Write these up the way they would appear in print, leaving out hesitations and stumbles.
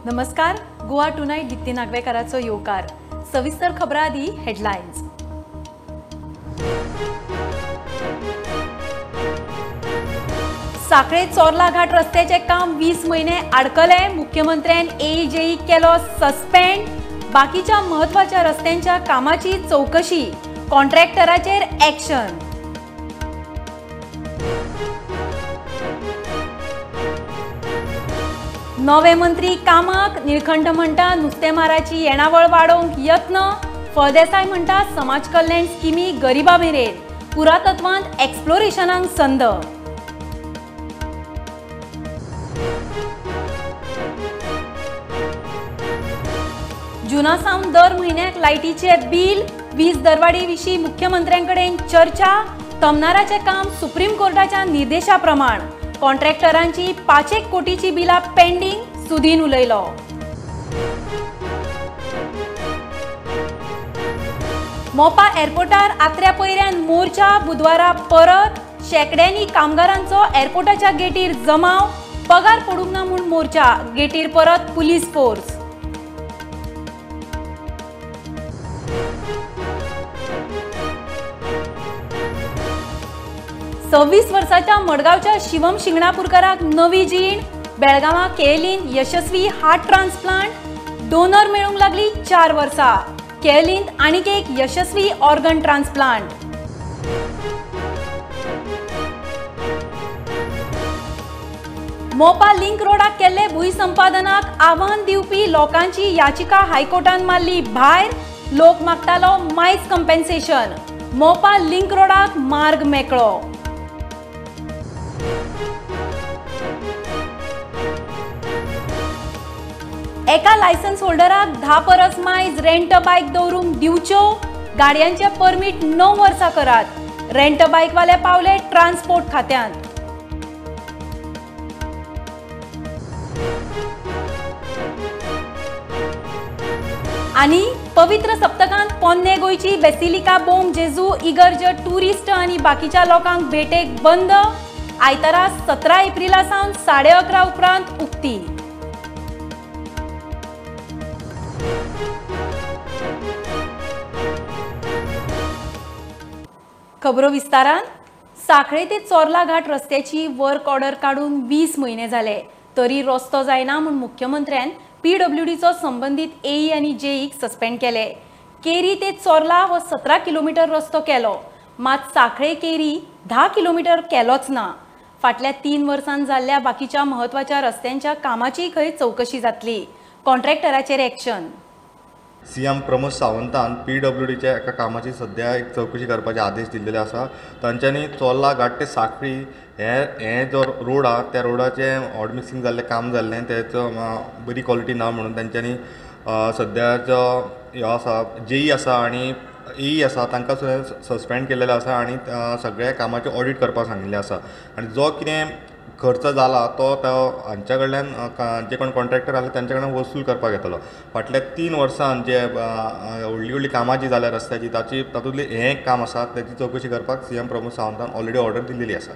नमस्कार, गोवा टुनायट दीप्ती नागवेकाराचो येवकार. सविस्तर खबरां आदी हेडलायन्स. साखळे चोर्ला घाट रस्त्याचे काम 20 महिने आडकले. मुख्यमंत्र्यान एईजेई केलो सस्पेंड. बाकीच्या महत्वाच्या रस्त्यांच्या कामाची चौकशी, कॉन्ट्रॅक्टराचेर ॲक्शन. नवे मंत्री कामाक, निळखंठ म्हणटा नुस्तेमाराची येणावळ वाडोवंक यत्न. फळदेसाय म्हणटा समाज कल्याण स्किमी गरिबा मेरेन, पुरातत्वांत एक्सप्लोरेशनाक संद. जुना सावन दर म्हयन्याक लायटीचे बील, वीज दरवाडी विशीं मुख्यमंत्र्यांकडेन चर्चा. तमनाराचें काम सुप्रीम कोर्टाच्या निर्देशा प्रमाण. कॉन्ट्रॅक्टरांची 5 कोटीची बिलां पेंडिंग, सुदीन उलयलो. मोपा एअरपोर्टार आत्र्या पयऱ्यान मोर्चा, बुधवारा परत. शेकड्यांनी कामगारांचो एअरपोर्टाच्या गेटीर जमाव. पगार पडूंक ना म्हूण मोर्चा, गेटीर परत पुलीस फोर्स. 26 वर्साच्या मडगांवच्या शिवम शिंगणापूरकराक नवी जीण. बेळगांवां केएलईन यशस्वी हार्ट ट्रान्सप्लांट. डोनर मेळूंक लागली 4 वर्सां. केएलईंत आनीक एक यशस्वी ऑर्गन ट्रान्सप्लांट. मोपा लिंक रोडाक केल्ले भूंयसंपादनाक आव्हान दिवपी लोकांची याचिका हायकोर्टान मारली भायर. लोक मागतालो मायज कंपेन्सेशन. मोपा लिंक रोडाक मार्ग मेकळो. एका लायसन्स होल्डराक 10 परस मायज रेंट बायक दवरूंक दिवच्यो. गाडयांचे परमीट 9 वर्सां करात. रेंट बायकवाले पावले ट्रान्सपोर्ट खात्यांत. आनी पवित्र सप्तकांत पोन्ने गोंयची बेसिलिका बोम जेजू इगर्ज टुरिस्ट आनी बाकीच्या लोकांक भेटेक बंद. आयतारा 17 एप्रिला सावन 11:30 उपरांत उक्ती. खबरो विस्तारान. साखळे ते चोर्ला घाट रस्त्याची वर्क ऑर्डर काडून 20 म्हयने जाले तरी रस्तो जायना म्हूण मुख्यमंत्र्यान पीडब्ल्यूडीचो संबंदीत एई आनी जेईक सस्पेंड केले. केरी ते चोर्ला हो 17 किलोमिटर रस्तो केलो, मात साखळे केरी 10 किलोमिटर केलोच ना. फाटल्या 3 वर्सांत जाल्ल्या बाकीच्या म्हत्वाच्या रस्त्यांच्या कामाची खंय चौकशी जातली. कॉन्ट्रॅक्टराचेर ॲक्शन. सीएम प्रमोद सावंतान पीडब्ल्यूडीच्या एका कामाची सद्या एक चौकशी करपाचे आदेश दिल्लेले आसा. तांच्यांनी चोर्ला घाट ते साखळी हे जो रोड आहा त्या रोडाचें हॉट मिक्सिंग जाल्लें काम जाल्लें, तेचो बरी क्वॉलिटी ना म्हणून तांच्यांनी सद्या जो हो आसा जेई आसा आनी एई आसा तांकां सुद्दां सस्पेंड केल्लेलें आसा आनी सगळ्या कामाचें ऑडीट करपाक सांगिल्लें आसा. आनी जो कितें खर्च जाला तो हांच्या कडल्यान जे कोण कॉन्ट्रॅक्टर आसले तांच्या कडल्यान वसूल करपाक येतलो. फाटल्या 3 वर्सांत जे व्हडली व्हडली कामां जी जाल्या रस्त्याची ताची तातूंतलें हें एक काम आसा, ताची चौकशी करपाक सीएम प्रमोद सावंतान ऑलरेडी ऑर्डर दिल्ली आसा.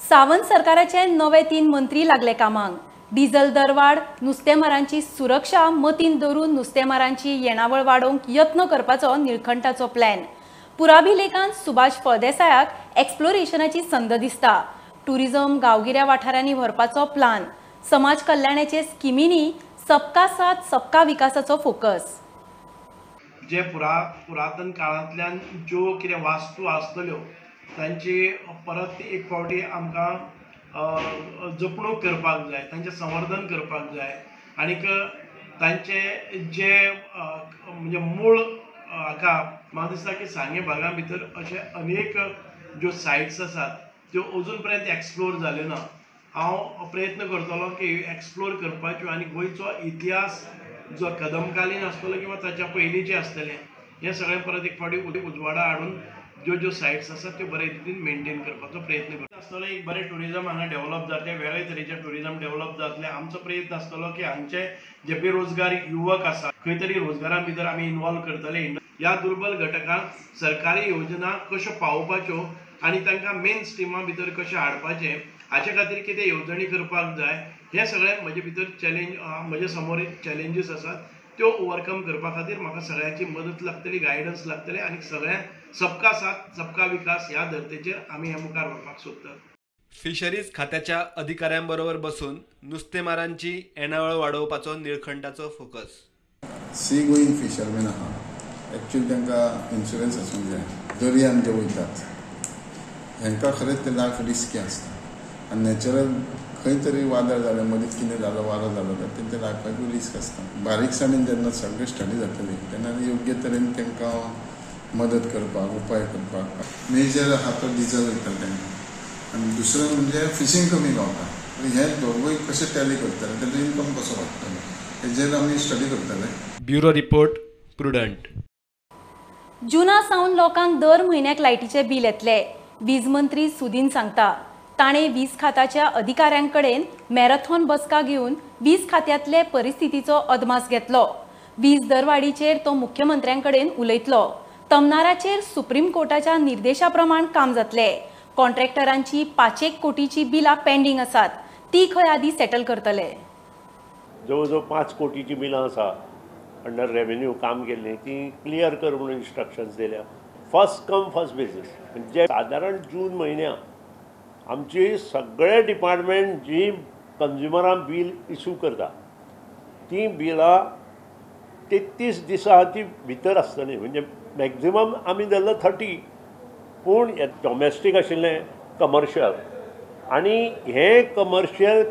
सावंत सरकाराचे नवे 3 मंत्री लागले कामाक. डिझल दरवाड, नुस्तेमारांची सुरक्षा मतींत धरून नुस्तेमारांची येणावळ वाडोवंक यत्न करपाचो निळखंठाचो प्लॅन. पुराभिलेखान सुभाष फळदेसायाक एक्सप्लोरेशनाची संद दिसता. टुरिझम गांवगिऱ्या वाठारांनी व्हरपाचो प्लान. समाज कल्याणाचे स्किमींनी सबका साथ सबका विकासाचो फोकस. जे पुरातन काळांतल्यान ज्यो कितें वास्तू आसतल्यो तांची परत एक फावटी आमकां जपणूक करपाक जाय, तांचें संवर्धन करपाक जाय आनीक तांचे जे म्हणजे मूळ हाका म्हाका दिसता की सांगें भागा भितर अशे अनेक ज्यो सायट्स आसात त्यो अजून पर्यंत एक्सप्लोर जाल्यो ना. हांव प्रयत्न करतलो की एक्सप्लोर करपाच्यो आनी गोंयचो इतिहास जो कदमकालीन आसतलो किंवा ताच्या पयलींचे आसतलें हें सगळें परत एक फावटी उजवाडा हाडून ज्यो ज्यो सायट्स आसात त्यो बरे रितीन मेनटेन करपाचो प्रयत्न करता आसतलो. एक बरें टुरिजम हांगा डेवलप जातलें, वेगळे तरेचें टुरिजम डेवलप जातलें. आमचो प्रयत्न आसतलो की हांगचे जे बेरोजगार युवक आसा खंय तरी रोजगारा भितर आमी इनवॉल्व करतले. ह्या दुर्बल घटकांक सरकारी योजना कश्यो पावोवपाच्यो आनी तांकां मेन स्ट्रिमा भितर कशें हाडपाचें हाचे खातीर कितें येवजणी करपाक जाय हें सगळें म्हजे भितर चॅलेंज म्हजे समोर चॅलेंजीस आसात त्यो ओवरकम करपा खातीर म्हाका सगळ्यांची मदत लागतली, गायडन्स लागतलें आनी सगळ्यांक सबका साथ सबका विकास ह्या धर्तेचेर आमी हें मुखार व्हरपाक सोदतात. फिशरीज खात्याच्या अधिकाऱ्यांबरोबर बसून नुस्तेमारांची येणावळ वाडोवपाचो निळखंठाचो फोकस. सी गोईंग फिशरमॅन आहा, एक्चुअली तांकां इन्शुरन्स आसूंक जाय. दर्यान जे वयतात हेंकां खरेंच ते लायफ रिस्की आसता आनी नॅचरल खंय तरी वादळ जालें, मदींच कितें जालो, वारो जालो जाल्यार तेंच्या लायफाकूय रिस्क आसता. बारीकसाणेन जेन्ना सगळें स्टडी जातली तेन्ना योग्य तरेन तांकां मदत करपाक, उपाय करपाक. मेजर आहा तो डिजल वयता तांकां आनी दुसरें म्हणजे फिशींग कमी गावता. हें दोगूय कशें टॅली करतले, तेंचो इन्कम कसो वाडटलो हेजेर आमी स्टडी करतले. Bureau report, Prudent. जुना सावन लोकांक दर म्हयन्याक लायटीचें बील येतलें, वीज मंत्री सुदीन सांगता. ताणें वीज खात्याच्या अधिकाऱ्यांकडेन मॅरेथॉन बसका घेवन वीज खात्यांतले परिस्थितीचो अदमास घेतलो. वीज दरवाडीचेर तो मुख्यमंत्र्यांकडेन उलयतलो. तमनाराचेर सुप्रीम कोर्टाच्या निर्देशा प्रमाण काम जातलें. कॉन्ट्रॅक्टरांची 5 कोटीची बिलां पेंडींग आसात, ती खंय आदी सेटल करतले. जवळ जवळ 5 कोटीची बिलां आसा अंडर रेवेन्यू काम केल्लीं ती क्लियर कर म्हणून इन्स्ट्रक्शन्स दिल्या. फर्स्ट कम फर्स्ट बेसीस म्हणजे सादारण जून म्हयन्याक आमची सगळे डिपार्टमेंट जी कंज्युमरां बील इशू करता ती बिलां 33 दिसां ती भितर आसतली. म्हणजे मॅक्झिमम आमी धरलो 30, पूण डॉमेस्टीक आशिल्लें कमर्शियल आनी हें कमर्शियल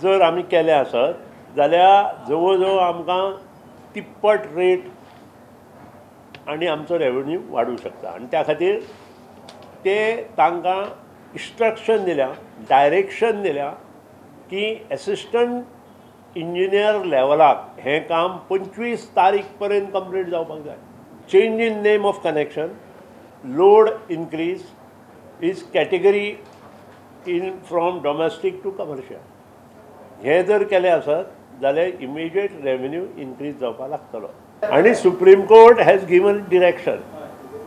जर आमी केलें आसत जाल्यार जवळ जवळ आमकां तिप्पट रेट आनी आमचो रेवेन्यू वाडूं शकता. आनी त्या खातीर ते तांकां इन्स्ट्रक्शन दिल्या, डायरेक्शन दिल्या की एसिस्टंट इंजिनियर लेवलाक हें काम 25 तारीख पर्यंत कंप्लीट जावपाक जाय. Change in name of connection, load increase is category in from domestic to commercial हें जर केलें आसत जाल्यार इमिजिएट रेवेन्यू इन्क्रीज जावपाक लागतलो. आनी Supreme Court has given direction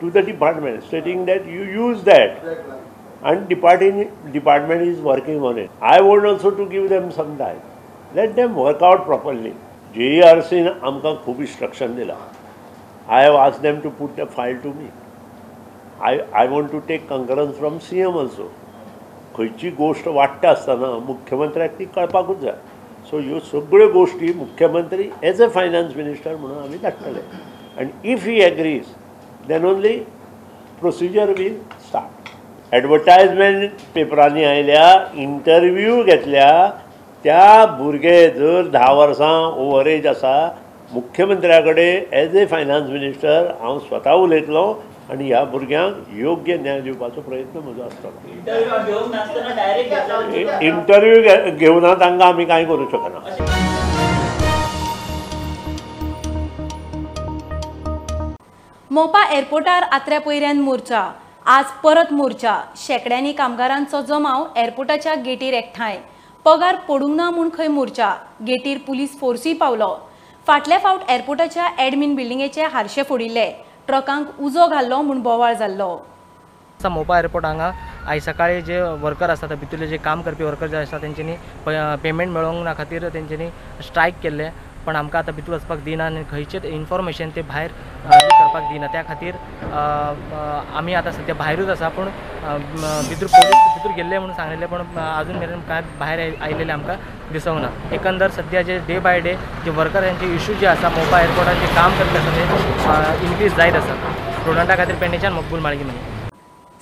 to the department stating that you use that and department is working on it. I want also to give them some time. Let them work out properly. JERC न आमकां खूब instruction दिला. I have asked them to put the file to me. I want to take concurrence from CM also. खंयची गोष्ट वाडटा आसतना मुख्यमंत्र्याक ती कळपाकूच जाय. सो ह्यो सगळ्यो गोष्टी मुख्यमंत्री एज अ फायनान्स मिनिस्टर म्हणून आमी धाडटले आनी if he agrees then only procedure will start. Advertisement पेपरांनी आयल्या, इंटरव्यू घेतल्या, त्या भुरगे जर 10 वर्सां ओवर एज आसा, मुख्यमंत्र्या कडेन एज ए फायनान्स मिनिस्टर हांव स्वता उलयतलो आनी ह्या भुरग्यांक योग्य न्याय दिवपाचो प्रयत्न म्हजो आसतलो. इंटरव्यू घेवना तांकां आमी कांय करूं शकना. मोपा एअरपोर्टार आत्र्या पयऱ्यान मोर्चा, आज परत मोर्चा. शेकड्यांनी कामगारांचो जमाव एअरपोर्टाच्या गेटीर एकठांय. पगार पडूंक ना म्हूण खंय मोर्चा, गेटीर पुलीस फोर्सूय पावलो. फाटल्या फावट एअरपोर्टाच्या एडमिन बिल्डिंगेचे हारशे फोडिल्ले, ट्रकांक उजो घाल्लो म्हूण बोवाळ जाल्लो. मोपा एअरपोर्ट हांगा आयज सकाळी जे वर्कर आसात, भितरले जे काम करपी वर्कर जे आसा तेंच्यांनी पेमेंट मेळोंक ना खातीर तेंच्यांनी स्ट्रायक केल्ले, पण आमकां आतां भितर वचपाक दिना आनी खंयचेच इन्फॉर्मेशन ते भायर करपाक दिना. त्या खातीर आमी आतां सद्या भायरूच आसा, पूण भितर पोलीस भितर गेल्ले म्हणून सांगलेले, पण अजून मेरेन कांय भायर आयिल्लें आमकां दिसूंक ना. एकंदर सद्या जे डे बाय डे जे वर्करांचे इशू जे आसा मोपा एअरपोर्टार जे काम करपी आसा ते इन्क्रीज जायत आसा. स्टुडंटा खातीर पेडणेच्यान मकबूल माळगी म्हणी.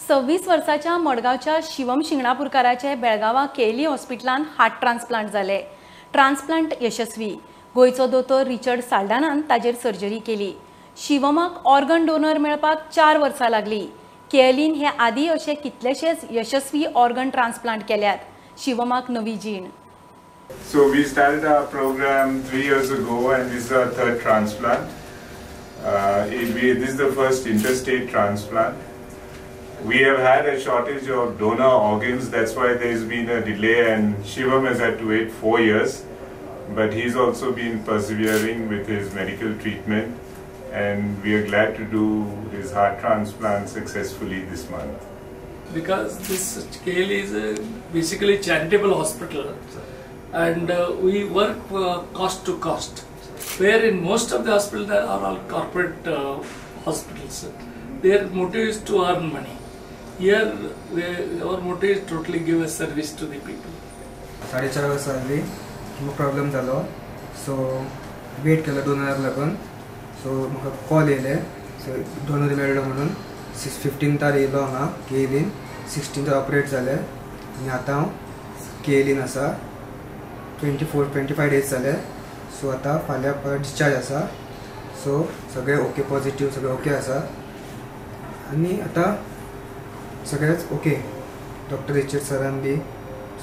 26 वर्साच्या मडगांवच्या शिवम शिंगणापूरकाराचे बेळगांवां केएलई हॉस्पिटलान हार्ट ट्रान्सप्लांट जाले. ट्रान्सप्लांट यशस्वी. गोंयचो दोतोर रिचर्ड साल्डानान ताजेर सर्जरी केली. शिवमाक ऑर्गन डोनर मेळपाक 4 वर्सां लागली. केएलईन हे आदी अशे कितलेशेच यशस्वी ऑर्गन ट्रान्सप्लांट केल्यात. शिवमाक नवी जीण. So we started our program 3 years ago and this is our third transplant. This is the first interstate transplant. We have had a shortage of donor organs, that's why there has been a delay and Shivam has had to wait 4 years. But he's also been persevering with his medical treatment and we are glad to do his heart transplant successfully this month. Because this KLE is a basically charitable hospital and we work cost to cost, where in most of the hospitals there are all corporate hospitals. Their motive is to earn money. Here our motive is totally give a service to the people. 4:30 वर्सां जाली म्हाका problem जालो, so weight केलो डोनराक लागून. So म्हाका call येयले, so donor मेळ्ळो म्हणून 15तार येयलो हांगा केएलईन, 16तार ऑपरेट जालें आनी आतां हांव केएलईन आसा. 24-25 डेज जाले. सो आतां फाल्यां परत डिस्चार्ज आसा. सो सगळें ओके, पॉझिटीव सगळें ओके आसा आनी आतां सगळेंच ओके. डॉक्टर रिचर्ड सरान बी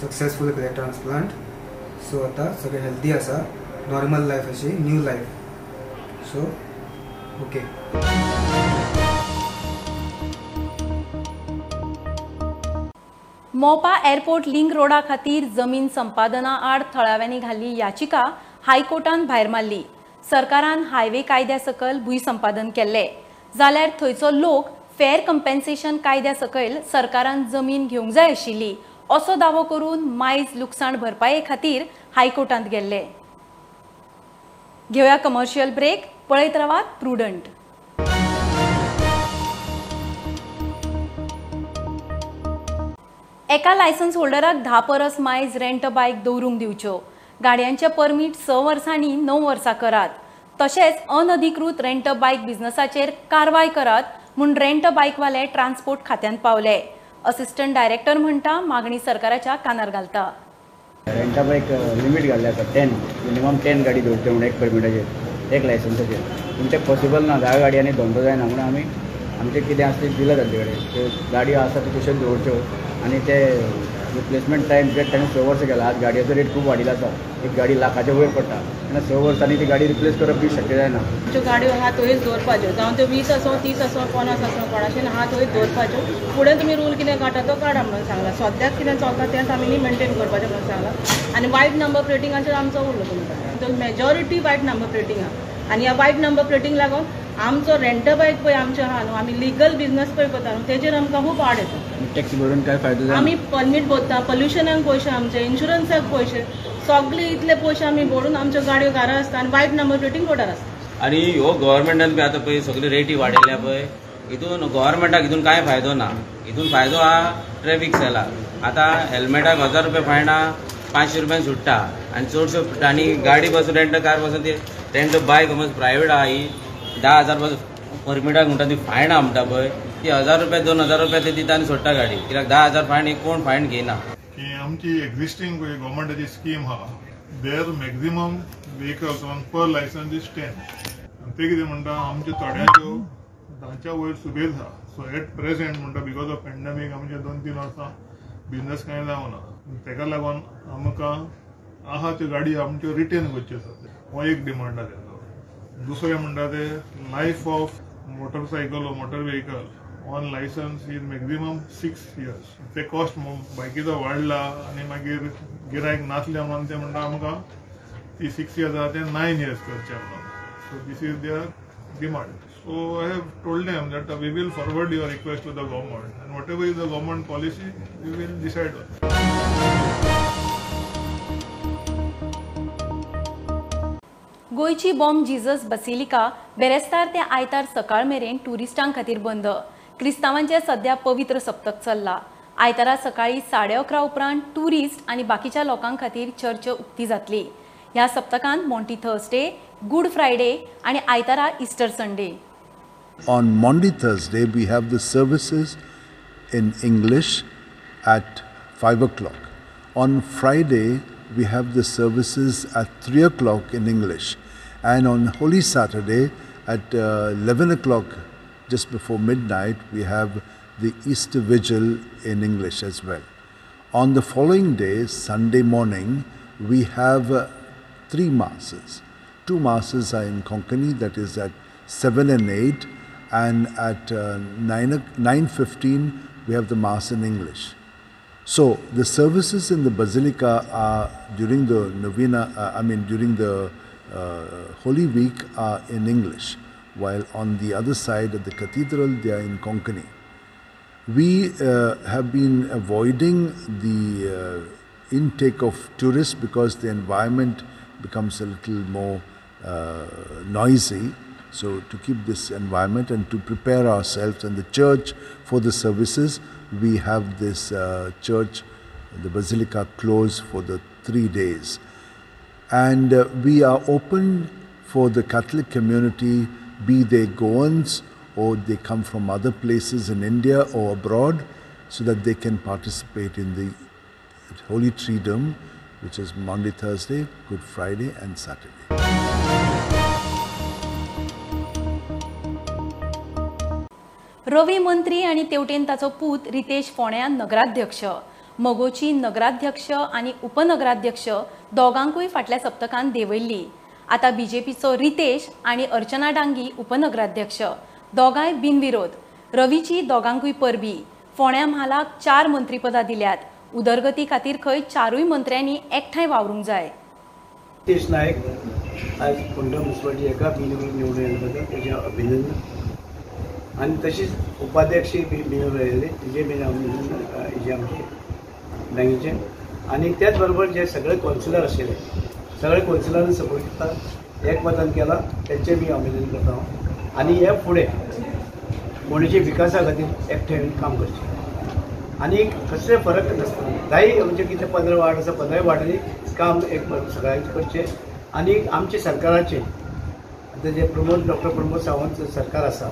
सक्सेसफूल केलें ट्रान्सप्लांट. सो आतां सगळें हेल्दी आसा, नॉर्मल लायफ अशी new life. So okay. Mopa airport link रोडा खातीर जमीन संपादना आड थळाव्यांनी घाल्ली याचिका हायकोर्टान भायर मारली. सरकारान हायवे कायद्या सकयल भूंय संपादन केल्ले जाल्यार थंयचो लोक फेअर कंपेन्सेशन कायद्या सकयल सरकारान जमीन घेवंक जाय आशिल्ली असो दावो करून मायज लुकसाण भरपाये खातीर हायकोर्टांत गेल्ले. घेवया कमर्शियल ब्रेक, पळयत रावात प्रुडंट. एका लायसन्स होल्डराक 10 परस मायज रेंट बायक दवरूंक दिवच्यो. गाडयांचे परमीट 6 वर्सांनी 9 वर्सां करात. तशेंच अनधिकृत रेंट बायक बिझनसाचेर कारवाय करात म्हूण रेंट बायकवाले ट्रान्सपोर्ट खात्यांत पावले. असिस्टंट डायरेक्टर म्हणटा मागणी सरकाराच्या कानार घालता. रेंटा बायक लिमीट घाल्ले आसा 10, मिनिमम 10 गाडी दवरच्यो म्हणून एक परमिटाचेर, एक लायसन्साचेर. पूण तें पॉसिबल ना, 10 गाडयांनी धंदो जायना म्हणून आमी आमचें कितें आसा तें दिलां तांचे कडेन. त्यो गाडयो आसा त्यो तश्योच दवरच्यो आनी ते रिप्लेसमेंट टायम पिरियड ताणें 6 वर्सां केला. आज गाडयेचो रेट खूब वाडिल्लो आसा, एक गाडी लाखाच्या वयर पडटा, तेन्ना 6 वर्सांनी ती गाडी रिप्लेस करप बी शक्य जायना. ज्यो गाडयो आहा थंयच दवरपाच्यो, जावं त्यो 20 आसूं 30 आसूं 50 आसूं कोणाचे आहा थंयच दवरपाच्यो. फुडें तुमी रूल कितें काडटा तो काडा म्हणून सांगला. सद्याक कितें चलता तेंच आमी न्ही मेनटेन करपाचें म्हणून सांगलां. आनी वायट नंबर प्लेटिंगाचेर आमचो उरलो तुमकां मेजॉरिटी वायट नंबर प्लेटींग आहा आनी ह्या वायट नंबर प्लेटींग लागून आमचो रेंट बायक पळय आमचें आहा न्हू, आमी लिगल बिजनस पळय करता न्हू, तेजेर आमकां खूब आड येता. टॅक्स भरून काय फायदो? आमी परमीट भरता, पोल्युशनाक पयशे, आमचे इन्शुरन्साक पयशे, सगळे इतले पयशे आमी भरून आमच्यो गाडयो घरा आसता आनी वायट नंबर प्लेटींग रोडार आसता. आनी ह्यो गव्हर्मेंटान बी आतां पळय सगळी रेटी वाडयल्या पळय, हितून गव्हर्मेंटाक हितून कांय फायदो ना. हितून फायदो आहा ट्रॅफिक सेलाक. आतां हेल्मेटाक 1000 रुपया फायन आहा, 500 रुपयान सुट्टा. आनी चडश्यो आनी गाडी बसून रेंट कार बसून ती रेंट बायक समज प्रायवेट आहा ही 10,000 पासून परमिटाक म्हणटा ती फायन आहा म्हणटा पळय, ती 1000 रुपया 2000 रुपया ते दिता आनी सोडटा गाडी. कित्याक 10,000 फायन ही कोण फायन घेयना. की आमची एक्झिस्टींग गव्हर्मेंटाची स्कीम आहा, there maximum vehicles on per licence is 10. ते कितें म्हणटा आमच्यो थोड्यांच्यो 10च्या वयर सुबेज आहा. सो एट प्रेझेंट म्हणटा because of pandemic आमचे 2-3 वर्सां बिझनस कांय जावना, तेका लागून आमकां आहा त्यो गाडी आमच्यो रिटेन करच्यो आसा, हो एक डिमांड आहा तेंचो. दुसरें म्हणटा ते life of motorcycle or motor vehicle on licence is maximum 6 years. ते कॉस्ट बायकीचो वाडला आनी मागीर गिरायक नासल्या म्हणून ते म्हणटा आमकां ती 6 इयर्स आहा ते 9 इयर्स करचे म्हणून. So this is their demand. So I have told them that we will forward your request to the government and whatever is the government policy we will decide on. गोंयची Bom Jesus basilica बेरेस्तार ते आयतार सकाळ मेरेन ट्युरिस्टां खातीर बंद. क्रिस्तांवांचे सध्या पवित्र सप्तक चल्ला. आयतारा सकाळी 11:30 उपरांत ट्युरिस्ट आनी बाकीच्या लोकां खातीर चर्च उक्ती जातली. ह्या सप्तकांत मॉन्टी थर्सडे, गुड फ्रायडे आनी आयतारा Easter Sunday. On Maundy Thursday, we have the services in English at 5 o'clock. On Friday, we have the services at 3 o'clock in English. And on Holy Saturday at 11 o'clock, just before midnight, we have the Easter Vigil in English as well. On the following day, Sunday morning, we have 3 masses. 2 masses are in Konkani, that is at 7 and 8, and at 9:15 we have the mass in English. So the services in the Basilica are during the novena, during the Holy Week are in English, while on the other side at the cathedral they are in Konkani. We have been avoiding the intake of tourists because the environment becomes a little more noisy. So to keep this environment and to prepare ourselves and the church for the services, we have this church, the basilica, closed for the 3 days. And we are open for the Catholic community, be they Goans or they come from other places in India or abroad, so that they can participate in the Holy Triduum, which is Maundy Thursday, Good Friday and Saturday. Ravi मंत्री आनी तेवटेन ताचो पूत रितेश फोंड्या नगराध्यक्ष. मगोची नगराध्यक्ष आनी उपनगराध्यक्ष दोगांकूय फाटल्या सप्तकान देंवयल्ली. आतां बीजेपीचो रितेश आनी अर्चना डांगी उपनगराध्यक्ष, दोगांय बिनविरोध. रवीची दोगांकूय परबी. फोंड्या म्हालाक 4 मंत्रीपदां दिल्यात. उदरगती खातीर खंय 4 मंत्र्यांनी एकठांय वावरूंक जाय. रितेश नायक आज फोंडा म्युनिसिपालिटी एका बिनविरोध निवडून आयिल्ल्या बद्दल तेजें अभिनंदन आनी तशीच उपाध्यक्ष बिनविरोध आयिल्ले तिजे बीन अभिनंदन हेजे आमचे बँकेचे. आनी त्याच बरोबर जे सगळे कौन्सिलर आशिल्ले सगळे कौन्सिलरांनी सपोर्ट केला, एकमतान केला, तेंचें बी अभिनंदन करता हांव. आनी हे फुडें फोंडेच्या विकासा खातीर एकठांय येवन काम करचें आनी कसले फरक नासतना जाय म्हणजे कितें 15 वार्ड आसा 15 वार्डांनी काम एक सगळ्यांक करचें. आनी आमचे सरकाराचें आतां जे प्रमोद डॉक्टर प्रमोद सावंत सरकार आसा,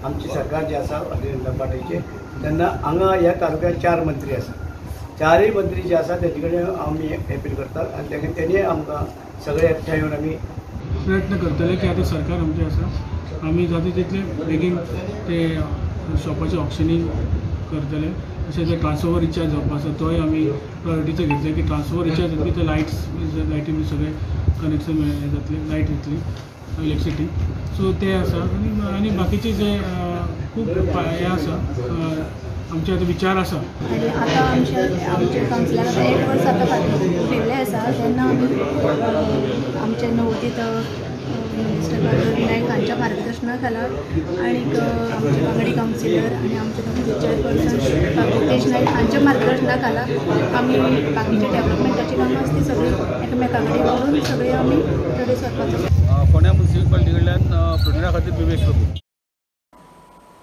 आमची सरकार जे आसा भारतीय जनता पार्टीचे, तेन्ना हांगा ह्या तालुक्यात 4 मंत्री आसा. 4 मंत्री जे आसा तेजे कडेन आमी अपील करतात आनी तेणी आमकां सगळे एकठांय येवन आमी प्रयत्न करतले की आतां सरकार आमचें आसा, आमी जाता तितले बेगीन ते शॉपाचें ऑक्शनींग करतले. तशें ते ट्रान्सफॉर्मर रिचार्ज जावपा आसा तोय आमी प्रायोरिटीचो घेतले की ट्रान्सफॉर्मर रिचार्ज जातकीर ते लायट्स लायटी बी सगळें कनेक्शन जातलें, लायट येतली, इलेक्ट्रिसिटी. सो ते आसा. आनी आनी बाकीचे जे खूब हें आसा आमचे आतां विचार आसा. आनी आतां आमचे आमचे कावन्सिलर आतां 1 वर्स आतां फाटीं उरिल्लें आसा तेन्ना आमी आमचे नवोदीत मिनिस्टर रवी नायक हांच्या मार्गदर्शना खाला आनीक आमचे वांगडी कावन्सिलर आनी आमचे चेअरपर्सन रितेश नायक हांच्या मार्गदर्शना खाला आमी बाकीचे डेव्हलपमेंटाची कामां आसा ती सगळीं एकामेका कडेन उलोवन सगळीं आमी फुडें सरपाचो. फोंड्या म्युनिसिपालिटी कडल्यान प्रुडंटा खातीर विवेक प्रभू.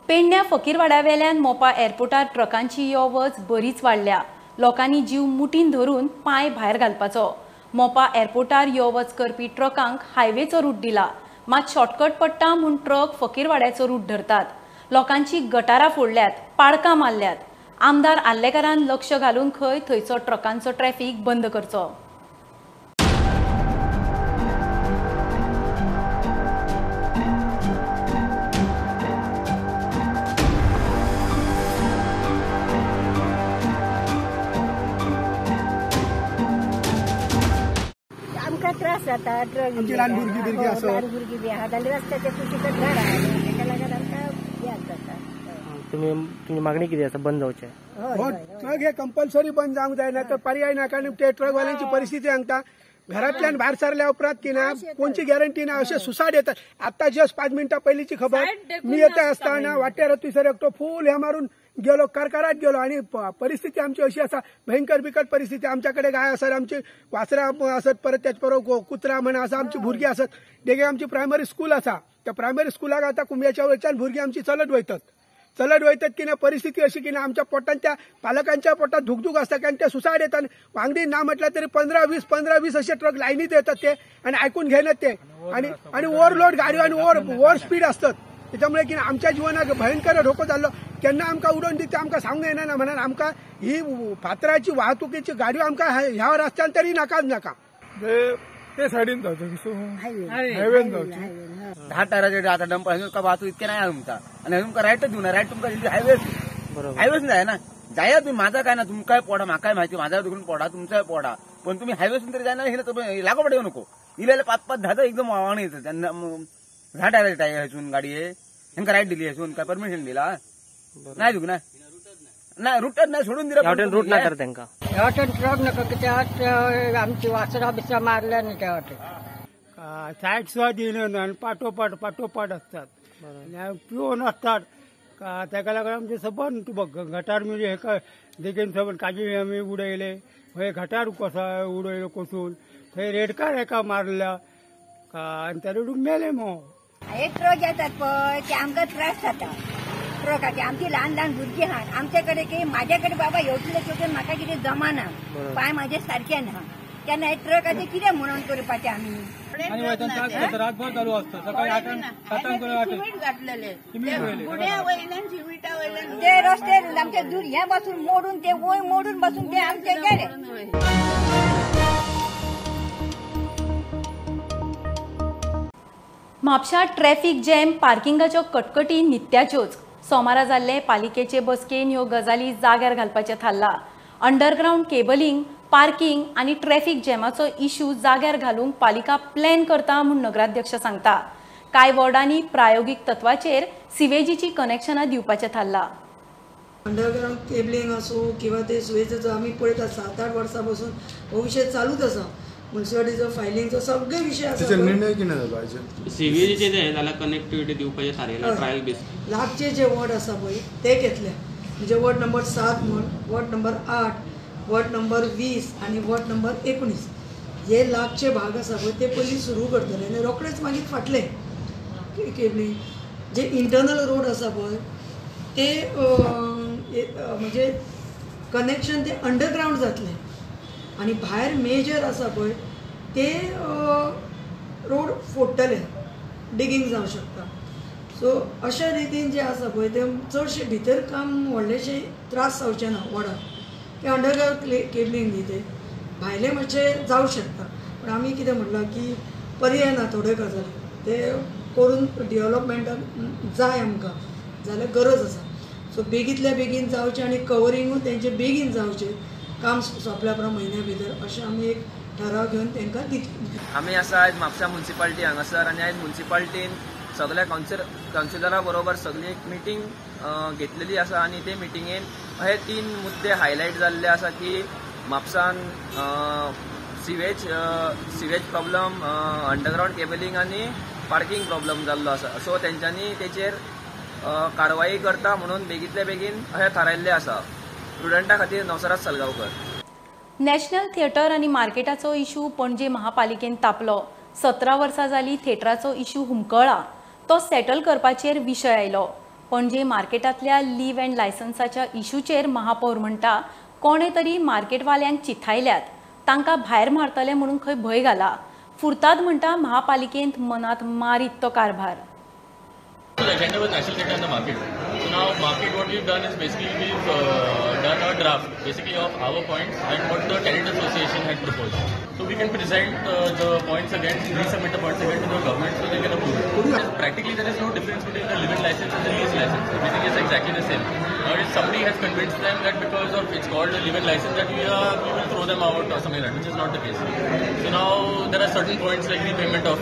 पेडण्या फकीरवाड्यावेल्यान मोपा एअरपोर्टार ट्रकांची यो वच बरीच वाडल्या. लोकांनी जीव मुठीन धरून पांय भायर घालपाचो. मोपा एअरपोर्टार यो वच करपी ट्रकांक हायवेचो रूट दिला, मात शॉर्टकट पडटा म्हूण ट्रक फकीरवाड्याचो रूट धरतात. लोकांची गटारां फोडल्यात, पाडकां मारल्यात. आमदार आर्लेकारान लक्ष घालून खंय थंयचो ट्रकांचो ट्रॅफिक बंद करचो. त्रास जाता ट्रक, ल्हान भुरगीं बिरगीं आसत, ल्हान भुरगीं बी आहात आनी रस्त्याच्या कुशीकच घर आहा, तेका लागून आमकां याद जाता. तुमी तुमची मागणी कितें आसा? बंद जावचें हो ट्रक हे कंपल्सरी बंद जावंक जाय, ना तर पर्याय ना. कारण ते ट्रकवाल्यांची परिस्थिती सांगता, घरांतल्यान भायर सरल्या उपरांत की ना कोणची गॅरंटी ना, अशे सुसायड येतात. आतां जस्ट 5 मिनटां पयलींची खबर, मी येता आसतना वाटेर थंयसर एकटो फूल हे मारून गेलो, कारकारात गेलो. आणि परिस्थिती आमची अशी आसा, भयंकर बिकट परिस्थिती. आमच्याकडे गाय आसत, आमची वासरां आसत, परत त्याच बरोबर कुत्रा म्हण आसा, आमची भुरगीं आसत. देगे आमची प्रायमरी स्कूल आसा, त्या प्रायमरी स्कुलाक आतां कुंब्याच्या वयच्यान भुरगीं आमची चलत वयतात, चलत वयतात की ना परिस्थिती अशी की ना आमच्या पोटान, त्या पालकांच्या पोटात धुकधुक आसता, कारण ते सुसायड येतात. वांगडी ना म्हटल्यार तरी 15-20 अशे ट्रक लायनीत येतात ते आनी आयकून घेनात ते, आनी आनी ओव्हरलोड गाडयो आनी ओव्हर स्पीड आसतात. त्याच्यामुळे की आमच्या जिवनाक भयंकर धोको जाल्लो, केन्ना आमकां उडोवन दिता आमकां सांगूंक येना. म्हणून आमकां ही फातराची वाहतुकीची गाडयो आमकां ह्या रस्त्यान तरी नाकाच नाका. ते सायडीन जावचो, हायवेन जावचो. 10 टायराचे आतां डंपर वाहतूक इतके नाही तुमकां, आनी तुमकां रायटच दिवना, रायट तुमकां हायवे हायवेच जायना. जाया तुम्ही, माझा काय ना, तुमकांय पोडा, म्हाकाय माहिती, माझा दुखून पोडा, तुमचाय पोडा, पण तुम्ही हायवेसून तरी जायना. हे लागोपाठ येऊ नको, इले 5-5 10 एकदम वाहन येतात त्यांना. 10 टायराचे टायर हेसून गाडी हेंका रायट दिली, हेसून काय परमिशन दिला नाही दिवंक ना, ना रुटच नाही सोडून दिला, रूट ना कर तांकां. ह्या वाटेन ट्रक नाका, कित्याक आमची वासरां बिसरां मारल्या न्ही त्या वाटेन. सायड सुद्दां दिना आनी पाटोपाट पाटोपाट आसतात, पिवन आसतात, ताका लागून आमचें सबंद गटार म्हणजे हेका देगेन सबंद काजी आमी उडयले, हय गटार कसा उडयलो कोसून, थंय रेडकार एका मारल्या आनी त्या रेडूक मेले मो. हे ट्रक येतात पळय ते आमकां त्रास जाता ट्रकाचे. आमची ल्हान ल्हान भुरगीं आहात आमचे कडेन, की म्हाजे कडेन बाबा येवतले चोवचे म्हाका कितें जमाना, पांय म्हाजे सारके ना, तेन्ना हे ट्रकाचे कितें म्हणून करपाचें आमी? रातभर चालू आसता, सकाळी 8 7 घातलेले ते रस्ते आमचे दूर हे बसून मोडून ते वय मोडून बसून ते आमचे गेले. म्हापशा ट्रॅफिक जॅम, पार्किंगाच्यो कटकटी नित्याच्योच. सोमारा जाल्ले पालिकेचे बसकेन ह्यो गजाली जाग्यार घालपाचें थारला. अंडरग्रावंड केबलिंग, पार्किंग आनी ट्रॅफिक जॅमाचो इश्यू जाग्यार घालूंक पालिका प्लॅन करता म्हूण नगराध्यक्ष सांगता. कांय वॉर्डांनी प्रायोगीक तत्वाचेर सिवेजीची कनेक्शनां दिवपाचें थारला. अंडरग्रावंड केबलिंग आसूं किंवा ते सुवेजाचो आमी पळयता 7-8 वर्सां पसून हो विशय चालूच आसा. म्युनिसिपालिटीचो फायलिंगचो सगळे विशय आसा. निर्णय कितें जालो हाचेर? सिवेजीचे जे जाल्यार कनेक्टिविटी दिवपाचें थारयलां ट्रायल बेस. लागचे जे वॉर्ड आसा पळय ते घेतले, म्हणजे वॉर्ड नंबर 7 म्हूण, वॉर्ड नंबर 8, वॉर्ड नंबर 20 आनी वॉर्ड नंबर 19 हे लागचे भाग आसा पळय ते पयलीं सुरू करतले आनी रोखडेच मागीर फाटले केबलिंग. जे इंटरनल रोड आसा पळय ते म्हणजे कनेक्शन ते अंडरग्रावंड जातले आनी भायर मेजर आसा पळय ते रोड फोडटले, डिगींग जावं शकता. सो अशा रितीन जे आसा पळय ते चडशे भितर काम व्हडलेशे त्रास जावचे ना वॉर्डाक, ते अंडरग्रावंड केबलिंग न्ही ते भायले मातशे जावं शकता. पूण आमी कितें म्हणलां की पर्याय ना थोड्यो गजाली ते करून डेवलपमेंटाक जाय आमकां जाल्यार गरज आसा. सो बेगींतल्या बेगीन जावचें आनी कवरिंगूय तेंचें बेगीन जावचें, काम सोंपल्या उपरांत म्हयन्या भितर अशें आमी एक ठराव घेवन तांकां दितले. आमी आसा आयज म्हापसा म्युनिसिपालिटी हांगासर आनी आयज म्युनिसिपालिटीन सगळ्या कावन्सिलरा बरोबर सगळी एक मिटींग घेतलेली आसा आनी ते मिटिंगेन हे 3 मुद्दे हायलायट जाल्ले आसा की म्हापसान सिवेज प्रॉब्लम, अंडरग्रावंड केबलिंग आनी पार्किंग प्रॉब्लम जाल्लो आसा. सो तेंच्यांनी तेचेर कारवाई करता म्हणून बेगींतले बेगीन अशें थारायल्लें आसा. प्रुडंटा खातीर नवसराज सलगांवकर. नॅशनल थिएटर आनी मार्केटाचो इशू पणजे महापालिकेन तापलो. 17 वर्सां जाली थिएटराचो इशू हुमकळा, तो सेटल करपाचेर विशय आयलो. पणजे मार्केटांतल्या लीव अँड लायसन्साच्या इशूचेर महापौर म्हणटा कोणे तरी मार्केटवाल्यांक चिथायल्यात, तांकां भायर मारतले म्हणून खंय भंय घाला. फुर्ताद म्हणटा महापालिकेंत मनात मारीत तो कारभार. The agenda was national theatre and the market. So now market, what we've done is basically we've done a draft basically of our points and what the tenant association had proposed. So we can present the points again, resubmit the points again to the government so they can approve it. Practically there is no difference between the living license and the lease license. Everything is exactly the same. Now if somebody has convinced them that because of it's called a living license that we will throw them out or something like that, which is not the case. So now there are certain points like repayment of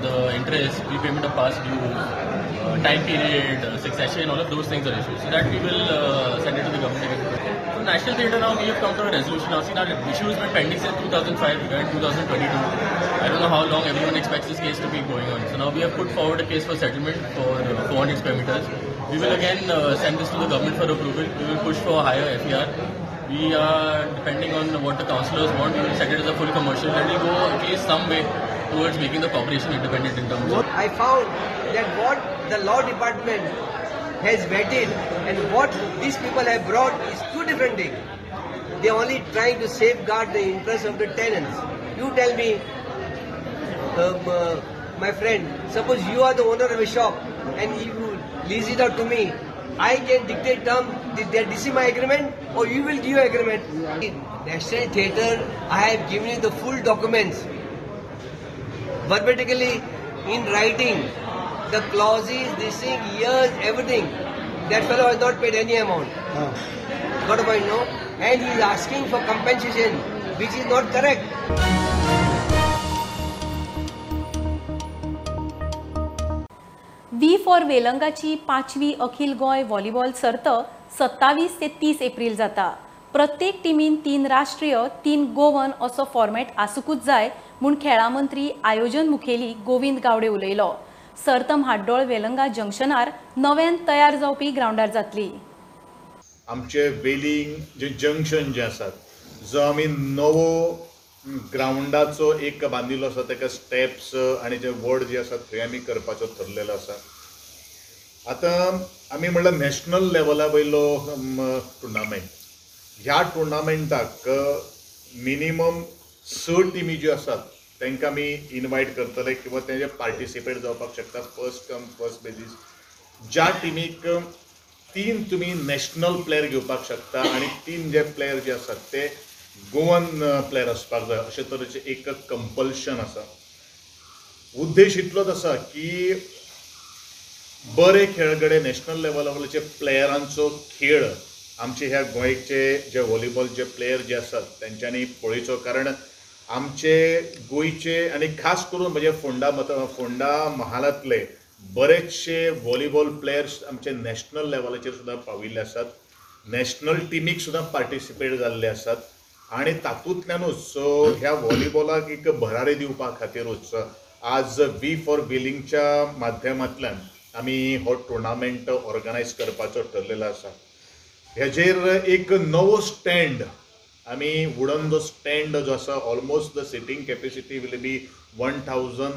the interest, repayment of past dues, time period, succession, all of those things are issues. So that we will send it to the government again. So National Theatre now we have come to a resolution. Now see, now the issue has been pending since 2005, we are in 2022. I don't know how long everyone expects this case to be going on. So now we have put forward a case for settlement for 400 square meters. We will again send this to the government for approval. We will push for higher FER. We are, depending on what the councillors want, we will set it as a full commercial. That will go at least some way towards making the corporation independent in terms of. I found that what the law department has vetted and what these people have brought is two different things. They are only trying to safeguard the interests of the tenants. You tell me, my friend, suppose you are the owner of a shop and you lease it out to me. I can dictate term that this is my agreement or you will give agreement. In National Theatre, I have given you the full documents, verbatically, in writing, the clauses, this thing, years, everything. That fellow has not paid any amount. Got a point, no? And he is asking for compensation, which is not correct. V for वेलंगाची 5वी अखिल गोंय volleyball सर्त 27 ते 30 एप्रिल जाता. प्रत्येक टिमीन 3 राष्ट्रीय 3 गोवन असो फॉर्मेट आसूंकूच जाय म्हूण खेळां मंत्री आयोजन मुखेली गोविंद गावडे उलयलो. सर्त म्हाड्डोळ वेलंगा जंक्शनार नव्यान तयार जावपी ग्रावंडार जातली. आमचे वेलिंग जे जंक्शन जे आसात जो आमी नवो ग्रावंडाचो एक बांदिल्लो आसा ताका स्टेप्स आनी जे वर्ड जे आसात थंय आमी करपाचो थरलेलो आसा. आतां आमी म्हणल्यार नॅशनल लेवला वयलो टुर्नामेंट, ह्या टुर्नामेंटाक मिनिमम 6 टिमी ज्यो आसात तांकां आमी इनवायट करतले किंवा तेजे पार्टिसिपेट जावपाक शकता फर्स्ट कम फर्स्ट बेजीस. ज्या टिमीक 3 तुमी नॅशनल प्लेयर घेवपाक शकता आनी 3 जे प्लेयर जे आसात ते गोवन प्लेयर आसपाक जाय अशे तरेचें एक कंपल्शन आसा. उद्देश इतलोच आसा की बरे खेळगडे नॅशनल लेवला वयले प्लेयरांचो खेळ आमचे ह्या गोंयचे जे व्हॉलीबॉल जे प्लेयर जे आसात तेंच्यांनी पळयचो, कारण आमचे गोंयचे आनी खास करून म्हणजे फोंडा महालांतले बरेचशे व्हॉलीबॉल प्लेयर्स आमचे नॅशनल लेवलाचेर सुद्दां पाविल्ले आसात, नॅशनल टिमीक सुद्दां पार्टिसिपेट जाल्ले आसात आनी तातूंतल्यानूच ह्या व्हॉलीबॉलाक एक भरारी दिवपा खातीरूच आज we for वेलिंगच्या माध्यमांतल्यान आमी हो टुर्नामेंट ऑर्गनायज करपाचो ठरलेलो आसा. हेजेर एक नवो स्टँड आमी वुडन जो स्टँड जो आसा almost the sitting capacity will be 1500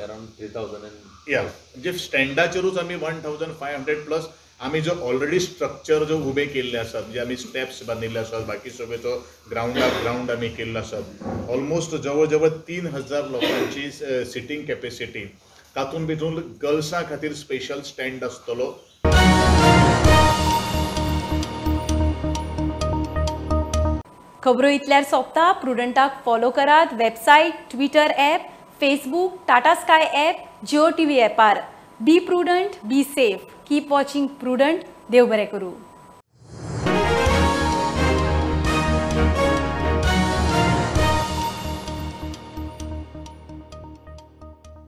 around 3000 या म्हणजे स्टँडाचेरूच आमी 1500 प्लस आमी जो ऑलरेडी स्ट्रक्चर जो उबे केल्ले आसात म्हणजे आमी स्टेप्स बांदिल्ले आसात, बाकी सगळेचो ग्रावंड आमी केल्लो आसात. ऑलमोस्ट जवळ जवळ 3000 लोकांची सिटींग कॅपेसिटी, तातूंत भितून गर्ल्सां खातीर स्पेशल स्टँड आसतलो. खबरो इतल्यार सोंपता. प्रुडंटाक फॉलो करात website, Twitter app, Facebook, Tata Sky app, Jio TV ॲपार. Be prudent, be safe, keep watching Prudent. देव बरें करूं.